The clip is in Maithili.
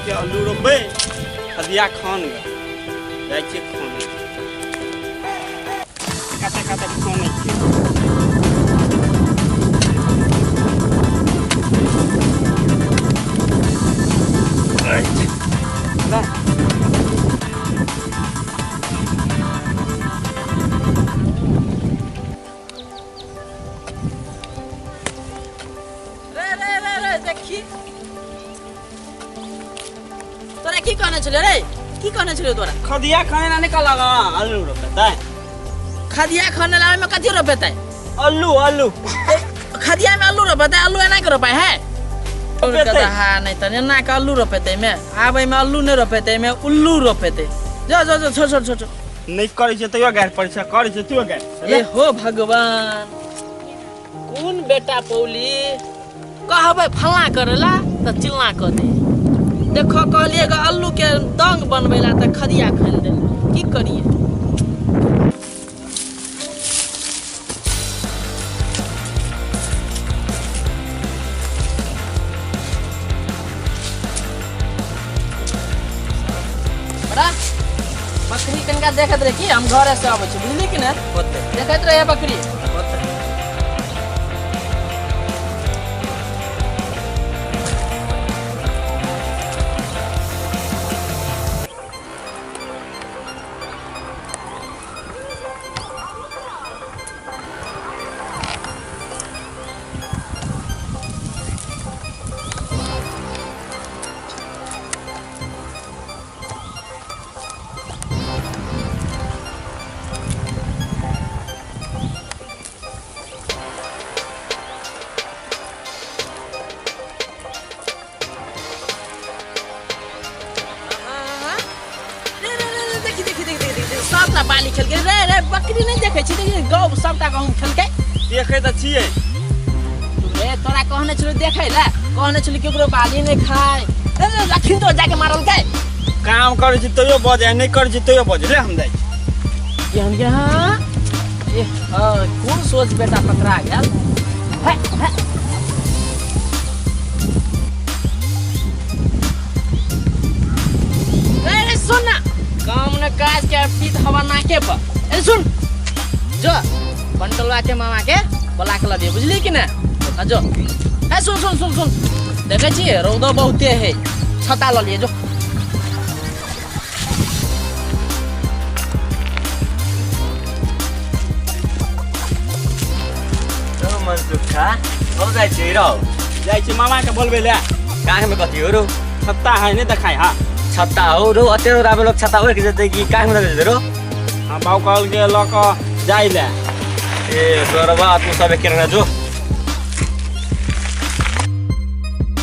छियै आलू रोपबै, खदिया खान गे जाइ छियै खाने, कते कते खाने छियै। रे रे रे रे, देखी तोरा की कहने छले रे? की कहने छले तोरा? खदिया खाने ना निकल लगा आलू रोपेतै। खदिया खाने ला में कथी रोपेतै? आलू आलू। खदिया में आलू रोपेतै? आलू एना के रोपाय है? रोपेतै। हाँ, नहीं त एना के आलू रोपेतै में आबै में आलू नहीं रोपेतै में उल्लू रोपेतै। जो जो जो, छोड़ छोड़ छोड़ छोड़। नहीं करै छै तैयो गारि पड़ै छै, करै छै तैयो गारि। ए हो भगवान, कोन बेटा पौली, कहबै फल्ला करेला तऽ चिल्ला कऽ दे। देखो कहलिए ग अल्लू के दंग बनबैला तऽ खदिया खानि देल। की करिए? बड़ा बकरी कनिका देखैत रहे की, हम घरे से अबै छी, बुझली कि ने? होतै। देखैत रहे बकरी। होतै। रे रे रे रे, देखी देखी देखी देखी देखी, सबटा बाली खेलकै रे। रे बकरी नहि देखै छी? देखी गौ सबटा गहूम खेलकै। देखै तऽ छियै। रे तोरा कहने छलौ देखै लए, कहने छलौ केकरो बाली नहि खाय। रे रे, लखिन तो जाके मारलकै। काम करै छी तैयो बजै, नहि करै छी तैयो बजै। ले हम जाइ छी। केहन के? हाँ ए हाँ, कोन सोच बेटा पकड़ा गेल है, है। रे रे सुन ना, काम न काज के पीत हवा नाके पर। ए सुन, जो बंटलवा के मामा के बोला के लबिए, बुझली कि ने? आ जो। ए सुन सुन सुन सुन, देखै छी रौदो बहुते है, छता ल लिए जो। रौ मनसुखा, कब जाइ छियै रौ? जाइ छी मामा के बोलबै ले। काखमे कथी हो रौ? छत्ता है, नहीं देखाय? हाँ। छत्ता हो रौ? अते रौदामे लोक छत्ता ओढ़ि के जेतै कि काखमे लऽ जेतै रौ? हाँ, बाबू कहलकै लऽ कऽ जाइ ले। ए सरबा, तू सब एके रंग जो।